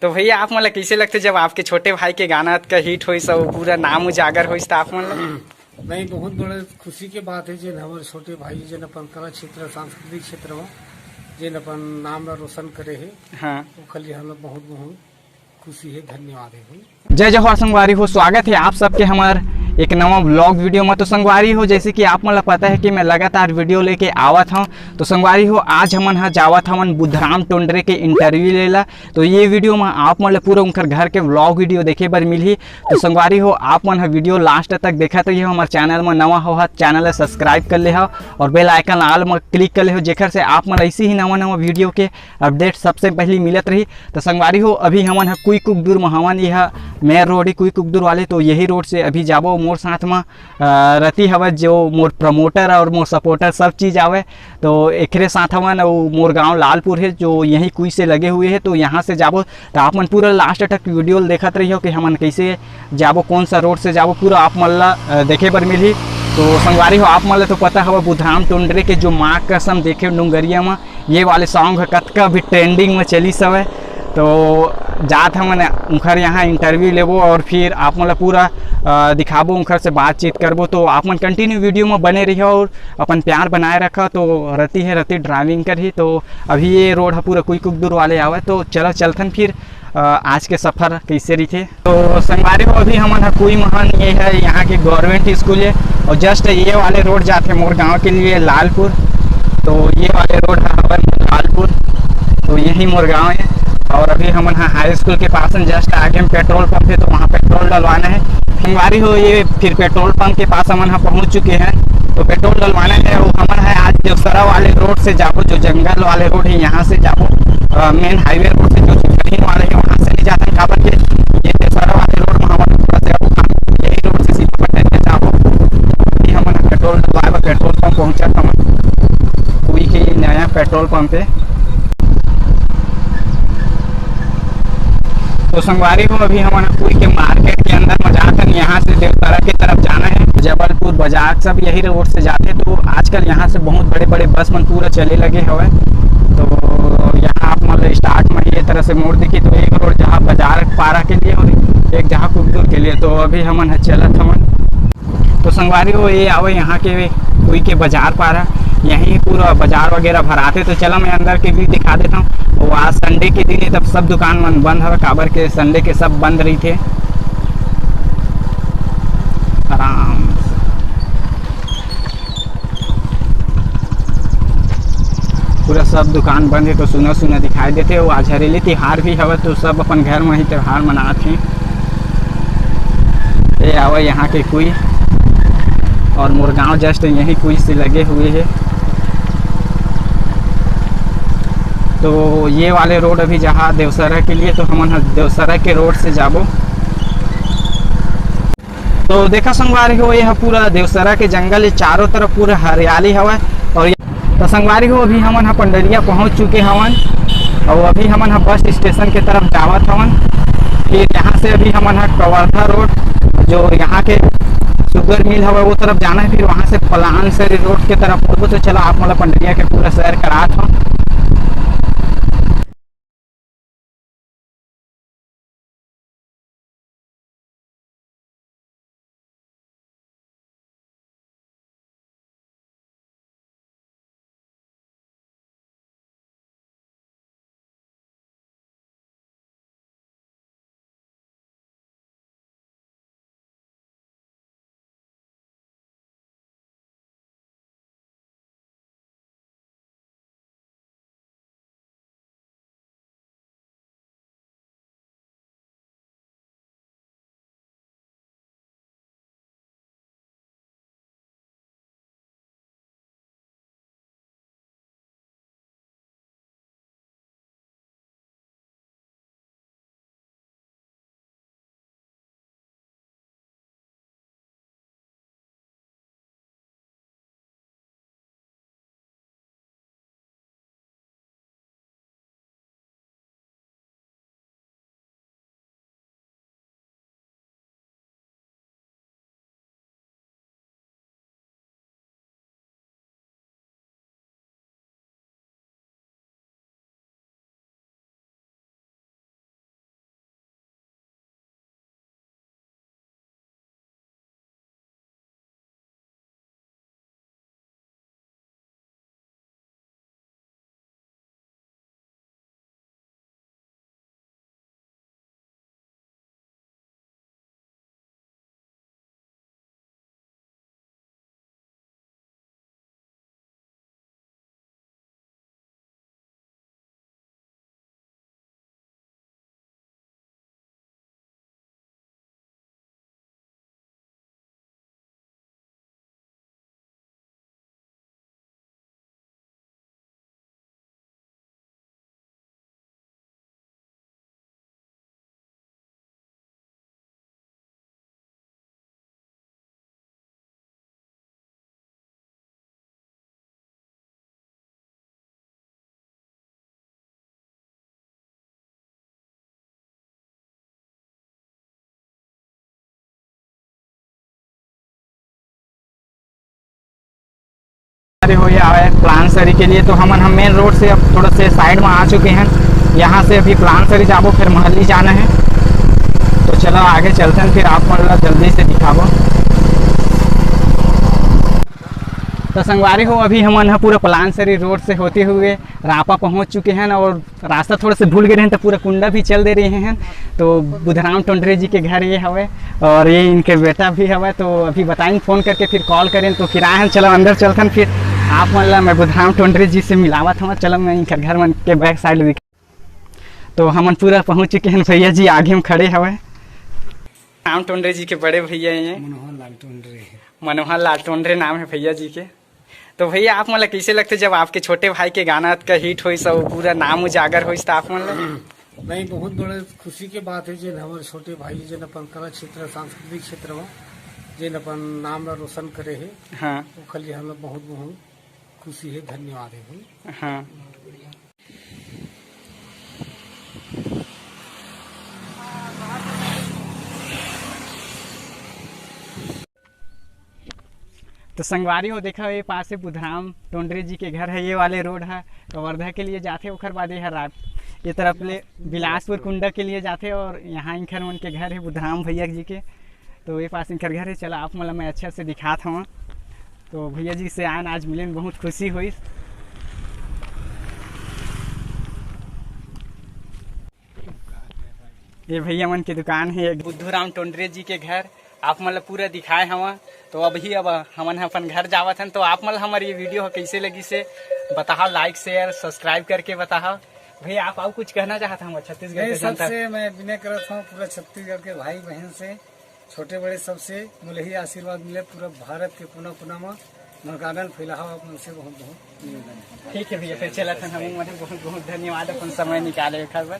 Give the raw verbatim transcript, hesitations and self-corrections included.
तो भैया, आप मन ला कइसे लगथे, जब आपके छोटे भाई के गाना अतका हिट होइस अउ पूरा नाम उजागर होइस, त आप मन ला? नहीं, बहुत बड़े खुशी के बात है, जेन हमर छोटे भाई, जेन अपन कला क्षेत्र, सांस्कृतिक क्षेत्र में, जेन अपन नाम ला रोशन करे हे, हाँ। ओखर लिए हम लोग बहुत, बहुत खुशी है, धन्यवाद है भाई। जय जोहार संगवारी हो, स्वागत है आप सबके हमार एक नवा व्लॉग वीडियो में। तो संगवारी हो, जैसे कि आप मन ला पता है कि मैं लगातार वीडियो लेके आवत हूँ, तो संगवारी हो, आज हमन ह जावत हवन बुधराम टोंडरे के इंटरव्यू लेला। तो ये वीडियो में आप मन ला पूरा उनकर घर के व्लॉग वीडियो देखे बर मिलही। तो संगवारी हो, आप मन ह वीडियो लास्ट तक देखत रहिए। हमारे चैनल में नवा हो, चैनल ला सब्सक्राइब कर ले हो और बेल आइकन ऑल में क्लिक कर ले हो, जेकर से आप मन ऐसे ही नवा नवा वीडियो के अपडेट सबसे पहले मिलत रही। तो संगवारी हो, अभी हमन ह कुई कुकदुर म हवन, यह मेन रोड ही कुई कुकदुर वाले। तो यही रोड से अभी जाबो। मोर साथ म, अ, रति हवय, जो मोर प्रमोटर और मोर सपोर्टर सब चीज आवे। तो एकरे साथ हवन, अउ मोर गांव लालपुर है, जो यही कुई से लगे हुए है। तो यहाँ से जाबो, तो आप मन पूरा लास्ट तक वीडियो ल देखत रहियो कि हमन कैसे जाबो, कौन सा रोड से जाबो, पूरा आप मन ला, अ, देखे बर मिलही। तो संगवारी हो, आप मन ला तो पता हवय, बुधराम टोंडरे के जो माँ कसम देखे डोंगरिया म ये वाले सॉन्ग ह कतका भी ट्रेंडिंग में चलिस हवय। तो जात हमन उनकर यहाँ इंटरव्यू लेबो और फिर आप मन ला पूरा, अ, दिखाबो, उनकर से बातचीत करबो। तो आप मन कंटिन्यू वीडियो में बने रहियो और अपन प्यार बनाए रखा। तो रति है, रति ड्राइविंग करही। तो अभी ये रोड ह पूरा कुई कुकदुर वाले आवय। तो चलो चलथन फिर, अ, आज के सफर कैसे रहिथे। तो संगवारी हो, अभी हमन ह कुई महन, ये है यहाँ के गवर्नमेंट स्कूल है और जस्ट ये वाले रोड जाथे मोर गांव के लिए लालपुर। तो ये वाले रोड है हवन लालपुर, तो यही मोर गांव है। और अभी हमन ह हाई स्कूल के पास जस्ट आगे में पेट्रोल पंप है, तो वहाँ पेट्रोल डलवाना है। संगवारी हो, ये फिर पेट्रोल पंप के पास हमन ह पहुँच चुके हैं। तो पेट्रोल डलवाना है, वो हमन है आज देवसरा वाले रोड से जाबो, जो जंगल वाले रोड है, यहाँ से जाबो, मेन हाईवे रोड से, जो जंगल वाले है, वहाँ से नहीं जाता है, काबर के ये देवसरा वाले रोड में हमन पूरा से अब यही रोड से सीधा पटन के जाबो। अभी हमन पेट्रोल डलवाए बर पेट्रोल पंप पहुँचत हमन, कुई के नया पेट्रोल पंप है। तो संगवारी हो, अभी हमन कुई के मार्केट के अंदर में जात हन, यहाँ से देवसरा के तरफ जाना है, जबलपुर बाजार सब यही रोड से जाते। तो आजकल यहाँ से बहुत बड़े बड़े बस मन पूरा चले लगे हवय। तो यहाँ आप मन ल स्टार्ट में ये तरह से मोड़ दिखी, तो एक रोड जहाँ बाजार पारा के लिए और एक जहाँ कुकदुर के लिए। तो अभी हमन ह चलत हवन। तो संगवारी हो, ये आवे यहाँ के कुई के बाजार पारा, यहीं पूरा बाजार वगैरह भराथे। तो चला मैं अंदर के भी दिखा देता हूँ। वो आज संडे के दिन है, तब सब दुकान मन बंद हवे, काबर के संडे के सब बंद रहिथे। आराम से। पूरा सब दुकान बंद है, तो सुना सुना दिखाई देथे। वो आज हरेली तिहार भी हवे, तो सब अपन घर में ही त्योहार मनात हे। ये आवा यहाँ के कुई, और मोर गांव जस्ट यही कुई से लगे हुए है। तो ये वाले रोड अभी जहाँ देवसरा के लिए, तो हमन ह देवसरा के रोड से जाबो। तो देखा संगवारी हो, ये ह पूरा देवसरा के जंगल, ये चारों तरफ पूरा हरियाली हवय। और ये, तो संगवारी हो, अभी हमन ह पंडरिया पहुंच चुके हवन और अभी हमन ह बस स्टेशन के तरफ जावत हवन। फिर यहाँ से अभी हमन ह कवर्धा रोड, जो यहाँ के शुगर मिल हवय, वो तरफ जाना है। फिर वहाँ से पलानसरी रोड के तरफ मुड़बो। तो चला आप मन ल पंडरिया के पूरा सैर करात हूँ। अरे हो या है प्लानसरी के लिए, तो हमन हम मेन रोड से अब थोड़ा से साइड में आ चुके हैं। यहाँ से अभी प्लानसरी जाबो, फिर महली जाना है। तो चलो आगे चलते हैं, फिर आप मन ला जल्दी से दिखाबो। तो संगवारी हो, अभी हमन ह पूरा प्लानसरी रोड से होते हुए रापा पहुँच चुके हैं और रास्ता थोड़ा से भूल गए रहेन, तो पूरा कुंडा भी चल दे रहे हैं। तो बुधराम टोंडरे जी के घर ये हवे और ये इनके बेटा भी हवे। तो अभी बताइन फोन करके, फिर कॉल करेन, तो फिर आए हैं। चलो अंदर चलथन, फिर आप मन ला मैं बुधराम टोंडरे जी से मिलावत हूँ। चलो मैं इनकर घर मन के बैक साइड दिखा। तो हमन पूरा पहुँच चुके हैं भैया जी, आगे में खड़े हवे। राम टोंडरे जी के बड़े भैया ये। मनोहर लाल टोंडरे। मनोहर लाल टोंडरे नाम है भैया जी के। तो भैया, आप मन ला कइसे लगथे, जब आपके छोटे भाई के गाना अतका हिट होइस अउ पूरा नाम उजागर होइस, त आप मन ला? नहीं, बहुत बड़े खुशी के बात है, जेन हमर छोटे भाई, जेन अपन कला क्षेत्र, सांस्कृतिक क्षेत्र में, जेन अपन नाम ला रोशन करे हे, हाँ। ओखर लिए हम लोग बहुत, बहुत खुशी है, धन्यवाद है भाई। हाँ। तो संगवारी हो, देखा, ये पास से बुधराम टोंडरे जी के घर है, ये वाले रोड है, तो वर्धा के लिए जाथे, ओकर बाद ये हर ये तरफ ले बिलासपुर कुंडा के लिए जाथे, और यहाँ इनकर मन के घर है बुधराम भैया जी के। तो ये पास इनकर घर है। चला, आप मन ला मैं अच्छा से दिखात हूँ। तो भैया जी से आन आज मिले, बहुत खुशी हुई। ये भैया मन के दुकान है, बुद्धू राम टोंडरे जी के घर। आप मन ला पूरा दिखाए हवा। तो अभी अब हमन ह अपन घर जावत हन। तो आप मन ला हमर ये वीडियो ह कइसे लगिस हे बताहा, लाइक शेयर सब्सक्राइब करके बताहा। भैया, आप अउ कुछ कहना चाहत हवा छत्तीसगढ़ नहीं, के जनता? सबसे मैं विनय करत हूँ पूरा छत्तीसगढ़ के भाई बहन से, छोटे बड़े सबसे, मोला ही आशीर्वाद मिले, पूरा भारत के कोना कोना में मनोकामना फैलाहा, आप मन से बहुत बहुत निवेदन है। ठीक है भैया, फिर चलत हन, हम मन बहुत बहुत धन्यवाद अपन समय निकाले ओकर बर।